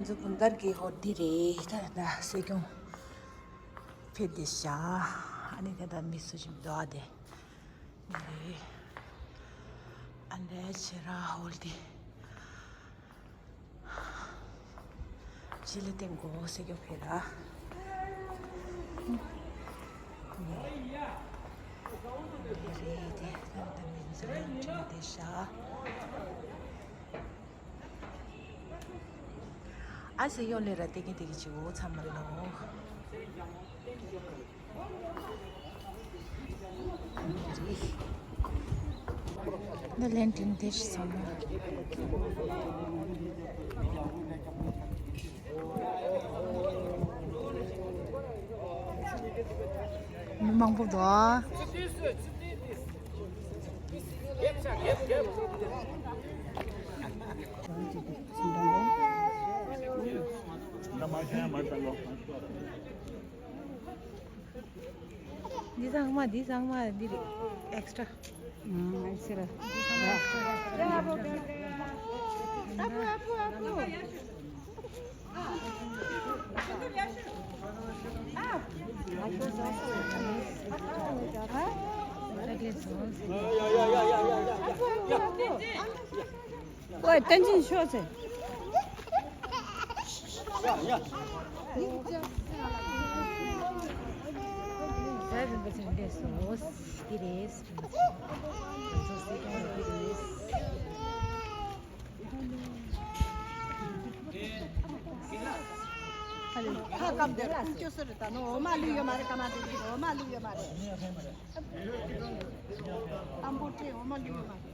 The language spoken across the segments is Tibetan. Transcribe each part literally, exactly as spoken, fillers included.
ང་ཚོ་གུང་དཀར་གྱི་ཧོར་འདི་རེད། ད་ད་སྲིད་སྐྱོང་ཕེབས་བསྡད་ཤག་ཨ་ནི་ད་ད་མི་སུ་ཞིག་འདུག་ཨ་དེ་འདི་རེད། ཨ་འདྲ་བྱེད་ར་ཧོལ་འདི། ཕྱི་ལ་བསྟན་དགོས་སྲིད་སྐྱོང་ཕེབས་ར། འདི་རེད་དེ་ད་ད་མི་ཚོ་ཡང་བསྟན་བསྡད་ཤག་ཨ་ཟེ་ཡོ་ལེ་ར་ཏེ་ཀི་ཏེ་ཀི་ཅི་འོ་ཚ་མ་ལོ། ནི་ལན་ཏིན་ཏེ་ཤི་ཚང་མ། མི་མང་པོ་འདུག་འདི་ཚང་མ་འདི་ཚང་མ་འདི་རེད། ཨེག་སི་ཊ། ཨེག་སི་ཊ། འདི་ཚང་མ་ཨེག་སི་ཊ་རེད། ཨོའི་བསྟན་འཛིན་ཤོག་ཟེར། ད་རིན་པོ་ཆེ་འདས་སོ། འདི་རེད། ང་ཚོ་སྲིད་སྐྱོང་འདི་རེད། ཁ་སྐམ་དེ་ཁུག་ཀྱོ་སོ་རེད། ད་ནོ་འོ་མ་ལུས་ཡོད་མ་རེད། ཀ་མ་དེ་འོ་མ་ལུས་ཡོད་མ་རེད། ཨམ་པོ་ཁྲེ་འོ་མ་ལུས་ཡོད་མ་རེད།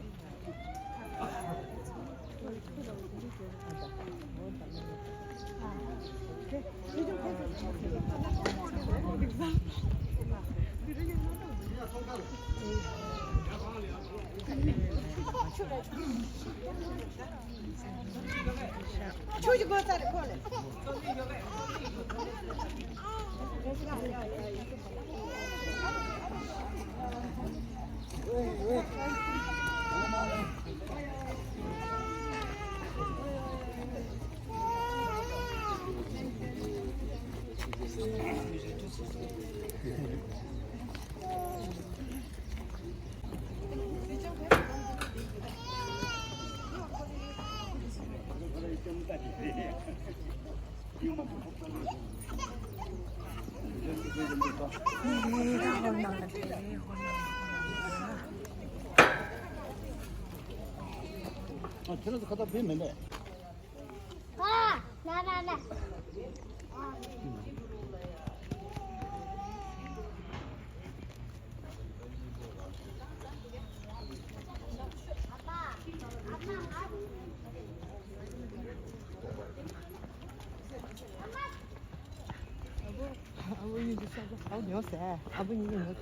ཆུ་ཞིག་དགོས་ས་རེད་ཁོ་ལ། ཁྱེད་རང་ཚོ་ཁ་བརྡ་བྱེད་མེད་པས། ཨ་བུ་གཉིས་ཀྱི་ཤག་ཤག་ཨ་བུ་ཉོ་ཟེར། ཨ་བུ་གཉིས་ཀྱི་ཉོ།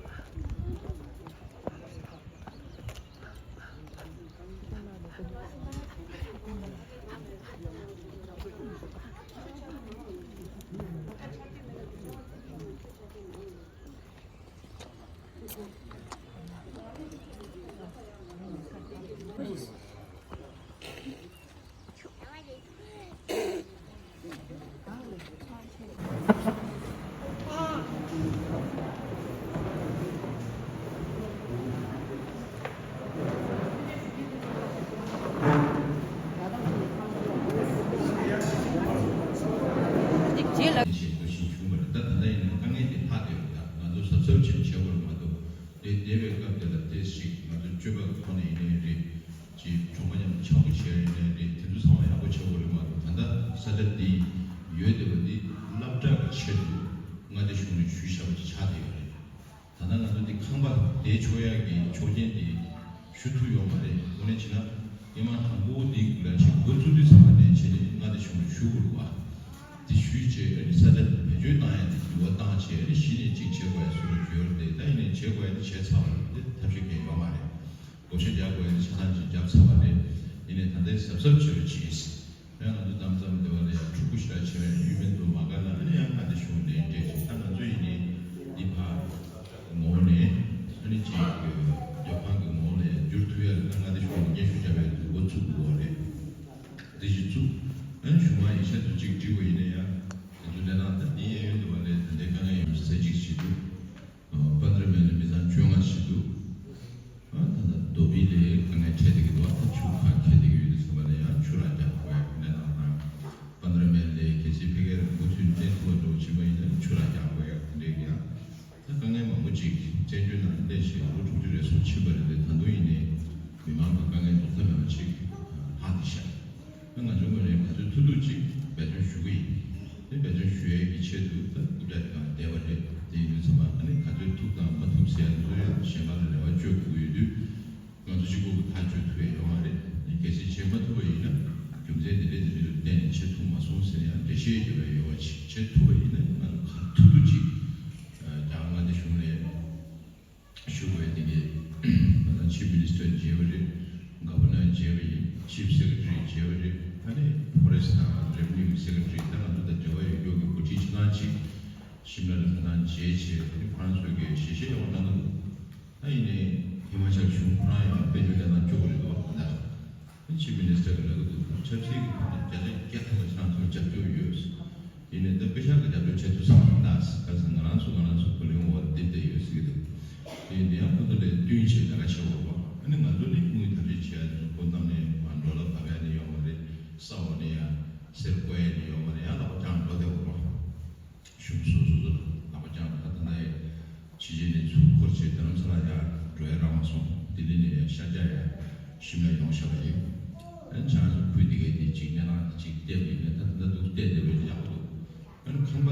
ཅིག་རྗེས་ལ། ཞེས་འདོད་བཞིན་བྱུང་བ་རེད། ད་ད་ལྟ་ཡིན་ན་དཀའ་ངལ་དེ་ལྷག་བསྡད་ཡོད། ད་ང་ཚོ་གཟབ་གཟབ་བྱས་བྱེད་དགོས་རེད་མ་གཏོགས། དེ་འདས་པའི་སྐབས་དེ་ལ་ཏོག་ཙམ་ང་ཚོ་སྤྱོད་པ་གི་ཐོག་ནས་ཡིན་ནའི་རེད། ཅིག་གྲོགས་པོ་མཉམ་དུ་འཆམ་པོ་བྱས་ཡིན་ནའི་རེད། དེ་ཚོ་ཚང་མ་ཡག་པོ་བྱེད་དགོས་རེད་མ་གཏོགས། ད་ལྟ་ས་ཆ་འདི་ཡོད་བསྡད་པ་འདི་སློབ་གྲྭ་གི་ཆེད་དུ་མངའ་སྡེ་གཞུང་ནས་ཞུས་བཞག་པ་ཅིག་ཆགས་བསྡད་ཡོད་རེད། ད་ལྟ་ང་ཚོ་འདི་ཁང་པ་བསྡད་ཆོག་ཡག་གི་ཆོག་མཆན་འདི་ཞུ་ཐུབ་ཡོད་མ་རེད། དངོས་གནས་བྱས་ན་སྐྱེས་མ་དང་པོ་འདི་ལ་ཅིག་འགོ་བཙུགས་དུས་ཙམ་པ་ནས་བྱས་ནས་མངའ་སྡེ་གཞུང་ལ་ཞུ་དགོས་རེད་བ། འདི་ཞུས་རྗེས་ཨ་ནི་ས་ཆ་འདི་བེད་སྤྱོད་བཏང་ཡག་འདི་འགྱུར་བ་བཏང་བྱས་ཨ་ནི་གཞི་ནས་ཅིག་བྱེད་དགོས་ཡག་བཟོ་འདྲ་ཅིག་ཡོད་རེད་དེ། ད་ཡིན་ནའི་བྱེད་དགོས་ཡག་འདི་བྱས་ཚར་བ་རེད། འདི་ཐབས་ཤེས་གང་ཡང་ཡོད་མ་རེད། བགོ་བཤའ་རྒྱག་དགོས་ཡག་འདི་ཆ་ཚང་ཅིག་བརྒྱབ་ཚར་བ་རེད། ཡིན་ནའི་ད་ལྟའི་གཟབ་གཟབ་བྱེད་རོགས་གྱིས། ཡང་ང་ཚོ་གཏམ་མཚམས་སྡེ་བ་ལ་ཡང་ཕྲུ་གུ་ཞེ་དྲག་བྱེད་པའི་ཡུལ་མི་འདུག་མ་དགའ་ན་ཨ་ནི་ཡང་མངའ་སྡེ་གཞུང་ལན་སྤྲད་ཅིག་ད་ང་ཚོ་ཡིན་ནའི་འདི་ཕར་ངོ་བོ་ནས་ཨ་ནི་ཅིག་ལྗོན་ཁང་གི་ངོ་བོ་ལ་ཡང་བསྒྱུར་ཐུབ་ཡག་ལ་ད་མངའ་སྡེ་གཞུང་ལ་སྙན་ཞུ་བརྒྱབ་པའི་འདུག་འགོ་ཚུགས་དགོས་པ་རེད། འདི་གཞི་བཙུགས་ ཨ་ནི་གཞུང་མང་ཡིག་ཆ་དུ་གཅིག་བྲིས་པ་ཡིན་ན་ཡང་དེ་ཚོ་ལས་ནང་ད་འདི་གཡས་གཡོན་དུ་བ་ལས་ད་ལྟའི་དཀའ་ངལ་ཡོད་ས་གཅིག་བྱེད་དུས། པན་དྲ་མེལ་ནས་མི་ཚང་བཅོ་ལྔ་ཞིག་འདུག་ཨ་ད་ལྟ་རྡོ་སྦིས་ལས་དཀའ་ངལ་འཕྲད་བསྡད་ཀྱི་འདུག་ཨ་ད་ཆུ་ཁ་འཁེལ་བསྡད་ཀྱི་ཡོད་དུས་ཙམ་པ་ལ་ཡང་ཆུ་རགས་རྒྱག་དགོས་ཡག་གི་གནས་སྟངས་དང་། པན་དྲ་མེལ་ལས་གལ་སྲིད་ཕ་གིར་མུ་མཐུད་བསྟན་ཐུབ་པ་འགྲོ་བཞིན་པ་ཡིན་ན་ཆུ་རགས་རྒྱག་དགོས་ཡག་དེ་འདྲའི་གི་ཡང་ད་དཀའ་ངལ་མང་པོ་ཅིག་བཙན་བྱོལ་ནང་སླེབས་བྱས་ལོ་དྲུག་ཅུ་རེ་ཟུང་ཕྱིན་པ་རེད་དེ། ད་དུང་ཡིན་ནའི་མི་མང་གི་དཀའ་ངལ་ལྡོག་ཐབས་མེད་པ་ཅིག་ལྷག་བསྡད་ཤག་ང་ཚོའི་ངོས་ནས་ག་ཚོད་ཐུབ་ཐུབ་ཅིག་འབད་བརྩོན་ཞུ་གི་ཡིན། དེ་འབད་བརྩོན་ཞུ་ཡས་ཀྱི་ཆེད་དུ་ད་རྐུབ་བཀྱག་དེ་གང་བསྡད་པ་རེད། དེ་ཡིན་དུས་ཙམ་པ་ཨ་ནི་ག་ཚོད་ཐུབ་དང་མ་ཐུབ་ཟེར་ཡ་དེ་ཚོ་ཡང་གཞན་པ་ལ་རེ་བ་བཅོལ་དགོས་ཀྱི་ཡོད་དུས། ང་ཚོ་གཅིག་པུ་གིས་ཐག་གཅོད་ཐུབ་ཡས་ཡོད་མ་རེད། གལ་སྲིད་བྱེད་མ་ཐུབ་པ་ཡིན་ན་རྒྱུ་མཚན་འདི་འདྲ་འདི་འདྲ་ལ་བརྟེན་ནས་བྱེད་ཐུབ་མ་སོང་ཟེར་ཡང་འགྲེལ་བཤད་རྒྱབ་ཡས་ཡོད་པ་ཅིག་བྱེད་ཐུབ་པ་ཡིན་ན་ང་ཚོ་ག་ཐུབ་ཐུབ་ཅིག་རྒྱ་གར་མངའ་སྡེ་གཞུང་ལ་ཞུ་དགོས་ཡ་དེ་གས་ང་ཚོ་ཆིབ་མི་ནི་སི་ཊར་མཇལ་བ་རེད། གྷ་བར་ནར་མཇལ་བ་ཡིན། ཆིབ་སེ་ཀེ་ཊ་རི་མཇལ་བ་རེད། ཨ་ནི་ཕོ་རེ་སི་ཊི་དང་རེ་ཝེ་ནིའུ་སེ་ཀེ་ཊ་རི་ད་ང་ཚོ་དང་འབྲེལ་བ་ཡོད་མཁན་གྱི་འགོ་ཁྲིད་ཆ་ཚང་ཅིག་ཤིམ་ལ་ལ་ད་ལྟ་མཇལ་བྱས་ཨ་ནི་ཁོ་རང་ཚོས་ཀྱི་ཞལ་བཞེས་ཡག་པོ་གནང་གི་འདུག་ད་ཡིན་ནའི་ཧི་མ་ཅལ་གཞུང་ཁོ་རང་ཡང་དཔལ་འབྱོར་གནས་སྟངས་སྐྱོ་པོ་རེད་འདུག་ད་ཆིབ་མི་ནི་སི་ཊར་གྱིས་ལབ་ཀྱི་འདུག་ཆབ་སྲིད་ཀྱི་ཐོག་ནས་བརྒྱ་ཆ་བརྒྱ་ཐམ་པ་ཆ་ཚང་རྒྱབ་སྐྱོར་ཡོད། ཡིན་ནའི་ད་པེ་ཤག་གི་རྒྱབ་སྐྱོར་བྱེད་ཐུབ་ས་མ་རེད་ད། ག་ཟེར་ང་རང་ཚོ་ང་རང་ཚོ་བུ་ལོན་འོག་ལ་བསྡད་བསྡད་ཡོད་ཟེར་གྱི་འདུག་དེ་ཡིན་དུས་ཡང་ཁོ་ཚོ་ལས་བསྟུན་བྱས་ལས་ཀ་བྱེད་དགོས་པ། ཨ་ནི་ང་ཚོ་ནི་དངུལ་ཐབས་ཤེས་བྱས་ཡ་དེ་ཚོ་ཁོ་ཐམ་ནས་མ་འགྲོ་ལ་བབས་ཡ་ནི་ཡོད་མ་རེད། ས་འོག་ནས་ཡ་གསེར་བརྐོ་ཡ་ནི་ཡོད་མ་རེད། ཡང་ལག་པ་བརྐྱངས་འགྲོ་བསྡད་དགོས་པ། གཞུང་སོ་སོ་ཚོ་ལ་ལག་པ་བརྐྱངས་ད་ལྟ་ཡ་ཕྱི་རྒྱལ་ནས་ཚུར་འཁོར་བྱས་རྡ་རམ་ས་ལ་ཡར་འགྲོ་ཡ་རག་མ་སོང་། ལྡི་ལི་ནས་ཡར་ཤར་རྒྱག་ཡ་ཤིམ་ལ་ཡོང་བཞག་པ་ཡིན། ཨ་ནི་ཆ་ཚང་ཁུལ་འདི་གའི་དེ་གཅིག་གནས་སྟངས་དེ་གཅིག་བལྟས་པ་ཡིན་ན་ད་ལྟ་འདུག་བལྟས་བསྡད་པ་ཡིན་ན་ཡག་པོ་འདུག་ཨ་ནི་ཁང་པ་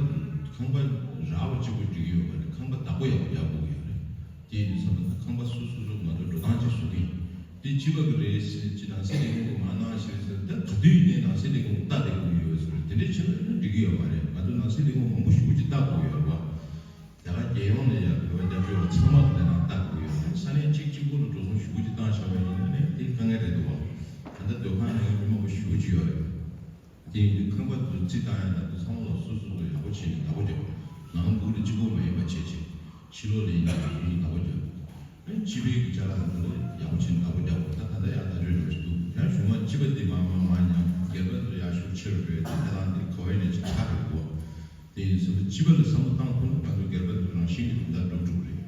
ཁང་པ་རག་པ་གཅིག་པུ་འགྲིག་གི་ཡོད་མ་རེད། ཁང་པ་བདག་པོ་ཡག་པོ་རྒྱག་དགོས་ཀྱི་ཡོད་རེད། དེ་ཡིན་དུས་ཙམ་པ་ད་ཁང་པ་སོ་སོ་སོ་ང་ཚོ་འགྲོ་སྟངས་ཅིག་བཟོ་གི་ཡིན། དེ་སྤྱི་པ་གི་རེད་ཟེར་ཅི་ནང་སྲིད་ལས་ཁུངས་གི་མ་གནང་ཞེས་ཟེར་ད་ག་དུས་ཡིན་ནའི་ནང་སྲིད་ལས་ཁུངས་ལྟ་བསྡད་དགོས་ཀྱི་ཡོད་ཟེར་དེ་འདྲས་བྱས་པ་ཡིན་ན་འགྲིག་གི་ཡོད་མ་རེད། ང་ཚོ་ནང་སྲིད་ལས་ཁུངས་མང་པོ་ཞེ་པོ་ཅིག་ལྟ་དགོས་ཀྱི་ཡོད་རེད་བ། རྒྱ་གར་རྒྱལ་ཡོངས་ལ་ཡང་བོད་པ་སྐྱབས་བཅོལ་བ་ཚང་མ་གི་ལས་ནང་ལྟ་དགོས་ཀྱི་ཡོད་རེད། ས་གནས་གཅིག་གཅིག་པོ་ལ་འགྲོ་སོང་ཞེ་པོ་ཅིག་བཏང་བཞག་པ་ཡིན་ན་ནི་དེ་དཀའ་ངལ་རེད་འདུག་བ། ད་ལྟ་སྡོད་ཁང་ནང་མི་མང་པོ་ཞེ་པོ་ཅིག་ཡོད་རེད། དེ་ཡིན་དུས་ཁང་པ་དེ་རྩིས་བཏང་ཡ་ད་དུང་ཚང་མ་ལ་སོ་སོ་སོ་ཡག་པོ་བྱས་ནས་བདག་པོ་རྒྱབ། ནང་སྒོ་ནས་གཅིག་པོ་མ་ཡིན་པ་བྱས་བྱས། ཕྱི་ལོགས་ལ་ཡིན་ན་སོ་སོ་བདག་པོ་རྒྱབ། ཨ་ནི་སྤྱི་པའི་གི་ཅ་ལག་དེ་ཚོ་ཡག་པོ་བྱས་ནས་བདག་པོ་རྒྱབ་དགོས། ད་ད་ལྟ་ཡང་ཐག་གཅོད་འགྲོ་བཞིན་འདུག་ཡང་གཞུང་མང་སྤྱི་པ་འདི་མང་མང་མང་ཉམས་སྒེར་པ་ཚོ་ཡར་ཤུགས་ཆེ་རུ་འགྲོ་ཡ་དེ་ཁ་སང་འདི་ག་བ་ཡིན་ནས་ཅིག་ཆགས་ཡོད་འདུག་དེ་ཡིན་ཙང་སྤྱི་པ་ལ་བསམ་བློ་བཏང་ཐུབ་ན་ང་ཚོ་སྒེར་པ་ཚོ་རང་བཞིན་གྱིས་དོན་དག་འགྲུབ་འགྲོ་གི་རེད།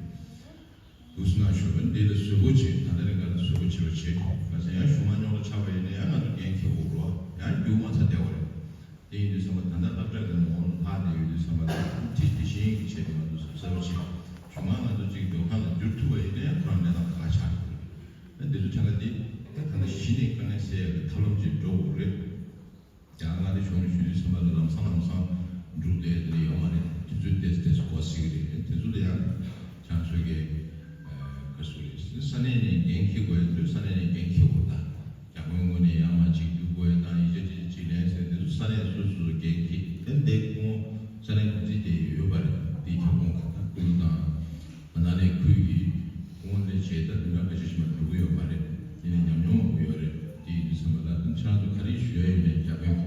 འདུག་སེ་གནང་ཞུ་བ་འདི་ལ་བཟོད་སྒོ་བྱེད། ད་ལྟ་རིང་ག་ལ་བཟོད་སྒོ་བྱེད་རོགས་བྱེད། ག་ཚོད་ཡང་གཞུང་མང་ཉོག་ལ་ཆགས་པ་ཡིན་ན་ཡང་ང་ཚོ་འགན་འཁྱེར་དགོས་རེད་བ། ཡང་རྒྱུག་མ་ཚར་བསྡད་པ་རེད། དེ་ཡིན་དུས་ཙམ་པ་ད་ལྟ་སློབ་གྲྭ་གི་ངོ་བོ་ལྷག་བསྡད་ཡོད་དུས་ཙམ་པ་ད་དེ་དེ་བཞིན་གྱི་ཆེད་དུ་ང་ཚོ་གཟབ་གཟབ་བྱེད། གཞུང་མང་ང་ཚོ་གཅིག་སྡོད་ཁང་ལ་བསྒྱུར་ཐུབ་པ་ཡིན་ན་ཡང་ཁོ་རང་གནས་སྟངས་ཁག་ཆགས་ཡོད་རེད། ཨ་འདི་ཚོ་ཐད་ཀ་འདི་ད་ད་ལྟ་གཞི་ནས་དཀའ་ངལ་སེལ་ཡག་གི་ཐབས་ལམ་ཅིག་འགྲོ་དགོས་རེད། རྒྱ་ནག་དེ་བྱུང་ནས་ཞུ་དུས་ཙམ་པ་ལ་ལམ་སང་ལམ་སང་འགྲུབ་བསྡད་དེ་ཡོད་མ་རེད། དུས་ཚོད་ཏོག་ཙམ་ཏོག་ཙམ་འགོར་སྲིད་ཀྱི་རེད། དེ་ཚོ་ལ་ཡང་ཁྱེད་ཚོས་ཀྱི་ག་རེ་ཟེར་དགོས་རེད། ས་གནས་ནས་འགན་འཁྱེར་དགོས་ཡ་དེ་ཚོ་ས་གནས་ནས་འགན་འཁྱེར་དགོས། ད་རྒྱ་དཔོན་ངོས་ནས་ཡར་མར་ཅིག་བསྡུ་དགོས་ཡ་དང་ཡིག་ཆ་ཅིག་ཅིག་ལེན་ཟེར་དེ་ཚོ་ས་གནས་སོ་སོ་སོ་འགན་འཁྱེར་དེ་འདེགས་སྐོང་ས་གནས་འགོ་འཛིན་དེ་ཡོད་པ་རེད། དེའི་ཁྱབ་ཁོངས་ཁག་ད་ཁུལ་དང་། ད་ནང་ནས་ཁུལ་གྱི་ཁོངས་ལས་བྱེད་ཐབས་མི་འདྲ་བ་ཞིག་མ་འགྲོ་གི་ཡོད་མ་རེད། དེ་ནས་ཉམས་མྱོང་མང་པོ་ཡོད་རེད། དེ་ཡིན་དུས་ཙམ་པ་ལ་ཁྱེད་རང་ཚོ་ག་རེ་ཞུ་ཡ་ཡོད་ནས་རྒྱ་དཔོན་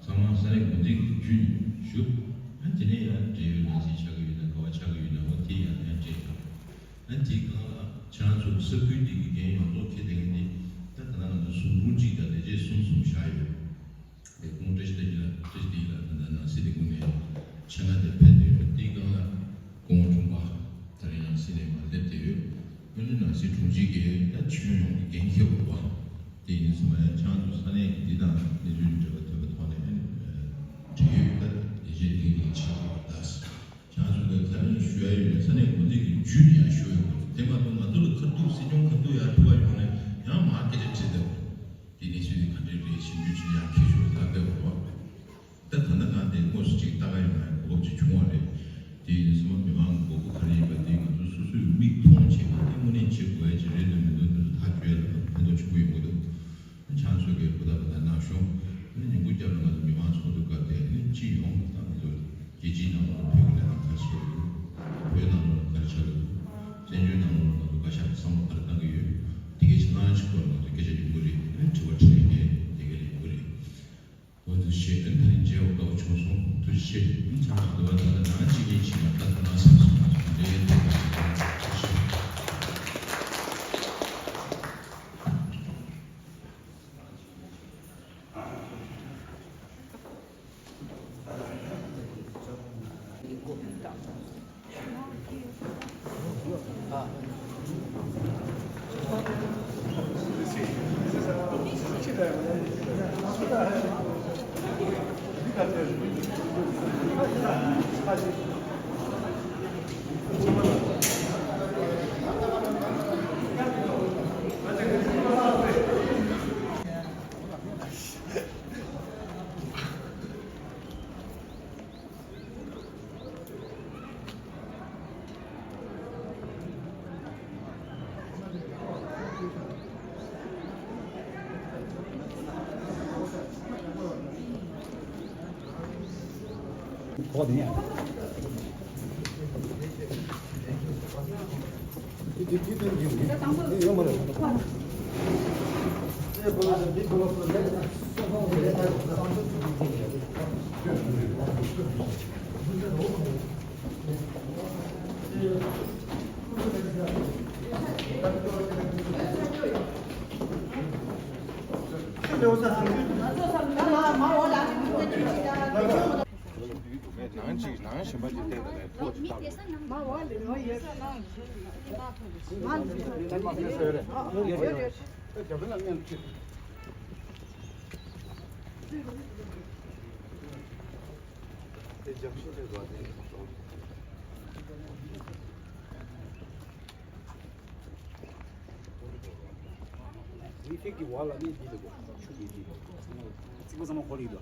ཚང་མ་ས་གནས་འགོ་འཛིན་གྱི་བརྒྱུད་ནས་ཞུ། ཨ་དེ་ནས་ཡང་འབྲེལ་ཡོད་ནང་སྲིད་ཆགས་ཀྱི་ཡོད་ན་ག་བ་ཆགས་ཀྱི་ཡོད་ན་འོ་དེ་ཡང་ཡང་འབྲེལ་དང་། ཨ་དེའི་སྒང་ལ་ཁྱེད་རང་ཚོ་ས་ཁུལ་འདི་གི་འགན་ཡོངས་རྫོགས་འཁྱེར་བསྡད་མཁན་འདི་ད་ད་ལྟ་ང་ཚོ་ཟུང་དྲུང་གཅིག་དང་ལས་བྱེད་གསུམ་གསུམ་བཞག་ཡོད། དེ་ཁོང་བཀྲ་ཤིས་རྟགས་བརྒྱད་ལགས། བཀྲ་ཤིས་བདེ་ལགས་ད་ལྟ་ནང་སྲིད་ལས་ཁུངས་ནས་ཕྱག་ན་དེ་ཕེབས་ཏེ་ཡོད། དེའི་སྒང་ལ་སྐུ་ངོ་དྲུང་པ་ད་རེས་ནང་སྲིད་ནས་མར་སླེབས་བསྡད་ཡོད། ཨ་ནི་ནང་སྲིད་དྲུང་ཆེ་གིས་ད་ཁྱོན་ཡོངས་ཀྱི་འགན་འཁྱེར་དགོས་པ། དེ་ཡིན་ཙང་ཡང་ཁྱེད་རང་ཚོ་ས་གནས་ཀྱི་འདི་དང་གནས་ཚུལ་འབྲེལ་བ་ཐོན་པའི་ཐོག་ནས་འབྲེལ་ཡོད་ད་ལས་བྱེད་འདི་གི་ཆེད་དུ་ད། ཁྱེད་རང་ཚོ་གིས་ག་རེ་ཞུ་ཡ་ཡོད་ན་ས་གནས་འགོ་འཛིན་གྱི་བརྒྱུད་ནས་ཡང་ཞུ་ཡོང་དགོས། དེ་མ་གཏོགས་ང་ཚོ་ལ་ཁ་ཐུག་སྲིད་སྐྱོང་ཁ་ཐུག་ཡར་ཐུག་པ་ཡོང་ནས་ཡང་མར་སྐད་ཆ་དྲིས་བསྡད་དགོས། དེ་གནས་ཚུལ་དེ་ག་འདྲས་རེད། ཞིབ་འཇུག་བྱས་ནས་ཡང་འཁྱེར་ཤོག་ལབ་བསྡད་དགོས་པ། ད་ད་ལྟ་གང་དེ་དངོས་སུ་ཅིག་ལྟ་ག་ཡོང་ཡ་གོ་སྐབས་ཅིག་བྱུང་བ་རེད། དེ་ཡིན་དུས་ཙམ་པ་མི་མང་གི་དགོས་མཁོ་ག་རེ་ཡིན་པ་དེ་ང་ཚོ་སོ་སོས་མིག་མཐོང་བྱས་ནས་དེ་དངོས་གནས་བྱེད་དགོས་ཡ་ཅིག་རེད་འདུག་མི་འདུག་དེ་ཚོ་ཐག་གཅོད་ཡ་ལ་ཕན་ཐོགས་ཆེན་པོ་ཡོང་གི་འདུག་ཁྱེད་ཚོས་ཀྱི་བུ་ད་བུ་ད་ནང་ཤོང་། ཨ་ནི་ཉིན་གུང་སྐྱབས་ལ་ང་ཚོ་མི་མང་ཚོགས་འདུ་སྐབས་དེ་ནི་སྤྱི་ཡོངས་ད་ང་ཚོ་རྒྱལ་སྤྱིའི་ནང་ལོགས་ལ་བོད་ཀྱི་གནས་སྟངས་ག་རེ་ཆགས་ཀྱི་འདུག་བོད་ནང་ལོགས་ལ་ག་རེ་ཆགས་ཀྱི་འདུག་བཙན་བྱོལ་ནང་ལོགས་ལ་ང་ཚོ་བཀའ་ཤག་གི་བསམ་བློ་ག་རེ་བཏང་གི་ཡོད། དེ་གའི་ཆ་ཚང་ཞིག་སྐོར་ལ་ང་ཚོ་སྐད་ཆ་ཡོང་གི་རེད། ཨ་ནི་དྲི་བ་དྲིས་ལན་དེ་ག་ལ་ཡོང་གི་རེད། འོ་ཐུགས་རྗེ་ཆེ། ཨ་ནི་ད་རིང་མཇལ་བ་དགའ་པོ་བྱུང་སོང་། ཐུགས་རྗེ་ཆེ། ཨ་ནི་ཚང་མ་འདི་བ་ད་ལྟ་ནང་གཅིག་གཉིས་ཕྱིན་པ་ད་ལྟ་ནང་སེམས་སུ་ང་ཚོ་འདི་འདྲའི་ཐུགས་རྗེ་ཆེ། ནང་ཅིག་ནང་གཞན་པ་ཅིག་བལྟས་ད་ལས་ཐོག་ཅིག་བཏང་། མི་ཕིག་གི་བ་ལ་ནི་འདི་ལ་གོ་ཆུ་འདི་འདི་རྩིག་པ་ཚང་མ་འཁོར་ཡོད་དོ།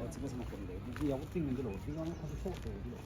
རྩིག་པ་ཚང་མ་འཁོར་ཡོད་དོ། འདི་ཡག་པོ་བཏིང་མི་འདུག་ལོ། འདི་ཡང་ཁོ་ཚོ་ཕྱོགས་སོ་འདི་ལོ།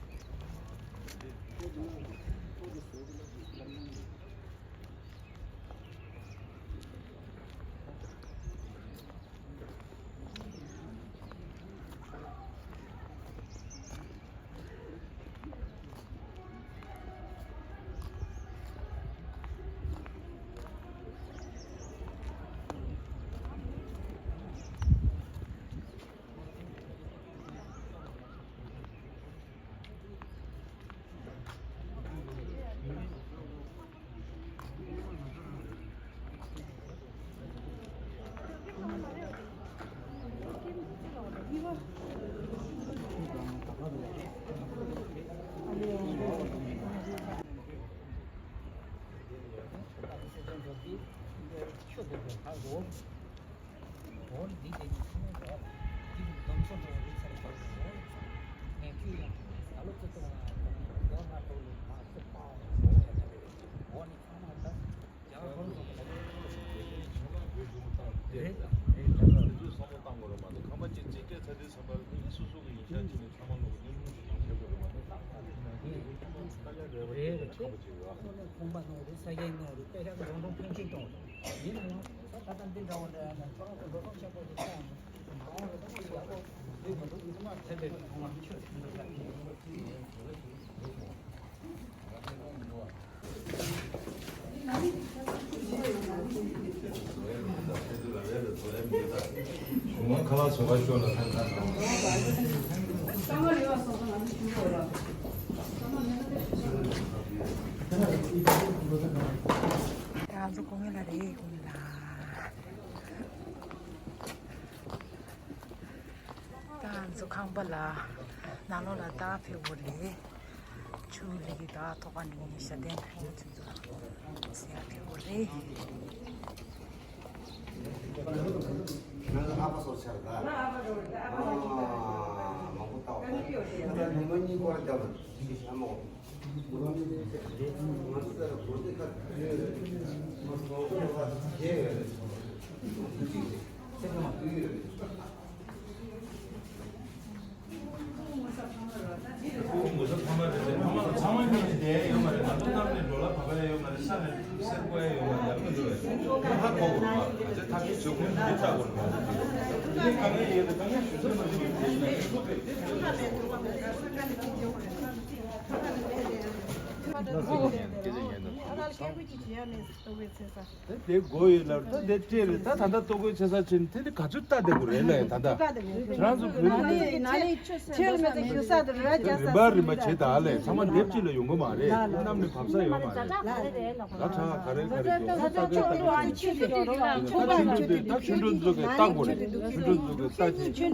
ང་ཚོ་དགོང་ལ་རེད་དགོང་ལ། ད་ང་ཚོ་ཁང་པ་ལ་ནང་ལོགས་ལ་ད་ཕེབས་འོ་ལེ། ཆུ་ལི་གི་ད་ཐོག་ཁ་ནས་ཤ་དན་ཡོད་ཚུལ་ཚོ་ཟེར་ཡ་ཕེབས་འོ་ལེ། ང་ཚོ་ཨ་ཕ་སོགས་ཆར་ད། ཨ་མང་པོ་ལྟ་བ་ད། ད་ཉི་མ་གཉིས་སྐོར་རྒྱབ་ལ་ཤ་མོ། ད་དེ་དགོས་ཡོད་ལབ། ད་དེ་སྤྲད་རེད། ད་ད་ལྟ་ལྟོ་གོས་ཆེ་ས་ཕྱིན་དེ་ནི་ག་ཚོད་ལྟ་བསྡད་དགོས་རེད་ལ། ད་ལྟ་ཁྱེད་རང་ཚོ་བོད་ནང་ལ་ཆེད་ལ་མེད་པའི་ཞུ་ས་དེ་ར་རྒྱ་ས་རིམ་པ་རིམ་པ་བྱེད་ད་ལས་ཚང་མ་འདེབས་ཅིག་ལ་ཡོང་གི་མ་རེད། གནམ་ནས་བབས་ས་ཡོད་མ་རེད། ད་ད་ག་རེ་ག་རེ་ཡོང་ད་ད་ད་ད་ཆུ་འགྲོ་འདུག་ད་ཆུ་འགྲོ་འདུག་གི་ལྟ་དགོས་རེད། ཆུ་འགྲོ་འདུག་གི་ལྟ་ཆེད་སྐད་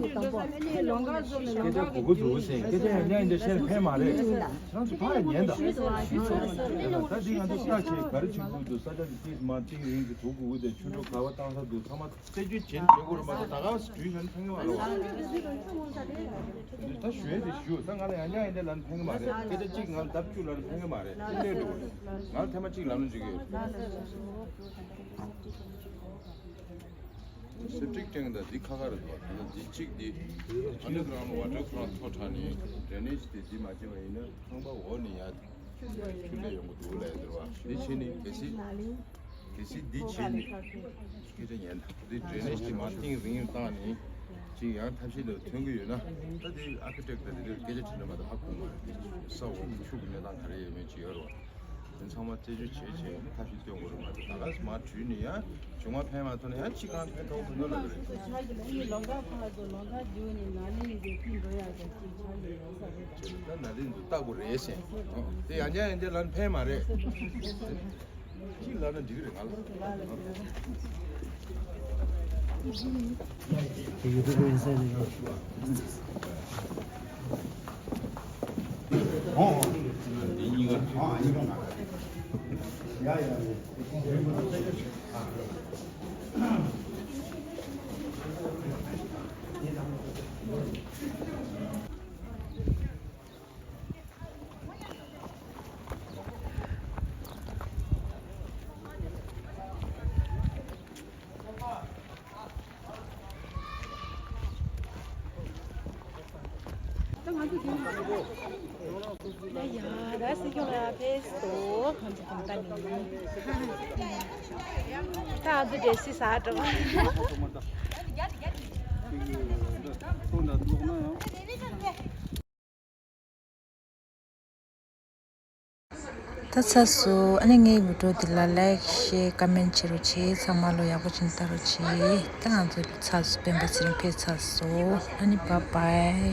ཆ་གོ་གི་འདུག་ཟེར། སྐད་ཆ་ཡང་ཡང་འདྲ་བཤད་ཕན་མ་རེད། ཁྱེད་རང་ཚོ་ཕ་ཡ་ཉན་ད། ད་འདི་ང་ཚོ་ལྟ་ཆེད་ག་རེ་བྱེད་དགོས་འདུག་ས་ཆ་འདི་ཏིས་མ་ཏིང་རིང་གི་དུ་གུ་འུ་དེ་ཆུ་འགྲོ་ག་བ་བཏང་ས་འདུག་ཚང་མ་རྩད་གཅོད་བྱེད་བྱེད་དགོས་རེད་མ་གཏོགས་ད་ག་བ་སི་དུས་ཤོར་ནས་ཕན་གི་མ་རེད་བ། ད་ཞུ་ཡ་དེ་ཞུ་ས་ང་ལ་ཡང་ཡང་འདྲ་ལབ་ན་ཕན་གི་མ་རེད། སྐད་ཆ་གཅིག་ང་ལ་ལྡབ་བཅུ་ལབ་ན་ཕན་གི་མ་རེད། ཅི་འདྲ་འགྲོ་གི་རེད། ང་ལ་ཐེངས་མ་གཅིག་ལབ་ན་འགྲིག་གི་ཡོད། སེབ་ཊིག་ཊེང་ད་འདི་ཁ་ཁ་རེད་འདུག་ད་འདི་གཅིག་འདི་ཨན་ཌར་གྷ་རའུན་ཌི་ཝ་ཊར་ཁོ་རང་ཐོག་དྲགས་ནས་ཌྲེ་ནེཇ་དེ་འདི་མ་བྱས་པ་ཡིན་ན་ཁང་པ་འོག་ནས་ཡར་ཆུ་སླེབས་ཡོང་གི་འདུག་ལབ་ཡོད་རེད་བ། འདི་བྱས་ནས་གལ་སྲིད་གལ་སྲིད་འདི་བྱས་ནས་སྐད་ཆ་ཉན་ད། འདི་ཌྲེ་ནེཇ་དེ་མར་གཏིང་རིང་བཏང་ནས་ ཅིག་ཡང་ཐབས་ཤེས་ལ་ཐོན་གྱི་ཡོད་ན། ད་དེ་ཨར་ཁི་ཊེག་དང་དེ་འདྲ་སྐད་ཆ་དྲིས་ན་མ་གཏོགས་ཧ་གོ་མ་རེད། ས་འོག་ཆུ་གི་གནས་སྟངས་ག་རེ་ཡོད་མེད་ཅིག་ཡོད་རེད་བ། དེ་ཚང་མ་རྩད་གཅོད་བྱས་བྱས་ཐབས་ཤེས་སྟོན་དགོས་རེད་མ་གཏོགས། ད་ག་སེ་མར་དྲུད་ནས་ཡང་གཞུང་མ་ཕན་མ་ཐོགས་ན་ཡང་ཕྱི་གང་ཕན་ཐོགས་ཐུབ་ན་ལབ་ཀྱི་རེད། ཆ་གི་ལ་ཨི་ལོང་ག་ཕར་ཚུར་ལོང་ག་རྒྱུག་ནས་ནཱ་ལེནྡྲ་ཕྱིར་འགྲོ་ཡག་གི་ཅིག་ཆ་གི་ཡོད་ས་རེད། ད་ནཱ་ལེནྡྲ་ལྟ་དགོས་རེད་ཟེར། ཨོ། དེ་ཡང་བསྐྱར་ཡང་བསྐྱར་ལབ་ན་ཕན་མ་རེད། གཅིག་ལབ་ན་འགྲིག་གི་རེད་ང་ལ། ཡ་ཡ་ད་སྲིད་སྐྱོང་ལ་ཕེབས་སོ། ཁོང་ཚོ་གང་ལྟར་ནི། ད་ཨ་ཚོ་འདྲེ་སྲིད་ཟ་འགྲོ། ད་ཚར་སོང་། ཨ་ནི་ངའི་བི་ཌི་ཡོ་འདི་ལ་ལའིཀ་ཤེར་ཀོ་མེན་ཊི་བྱེད་རོགས་བྱེད། ཚང་མ་ལོ་ཡག་པོ་བྱས་ནས་ལྟ་རོགས་བྱེད། ད་ང་ཚོ་ཚར་སོང་། སྤེན་པ་ཚེ་རིང་ཕེབས་ཚར་སོང་། ཨ་ནི་བཱའི་བཱའི།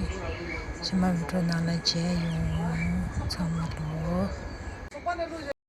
རྗེས་མ་བི་ཌི་ཡོ་ནང་ལ་མཇལ་ཡོང་། ཚང་མ་ལོ།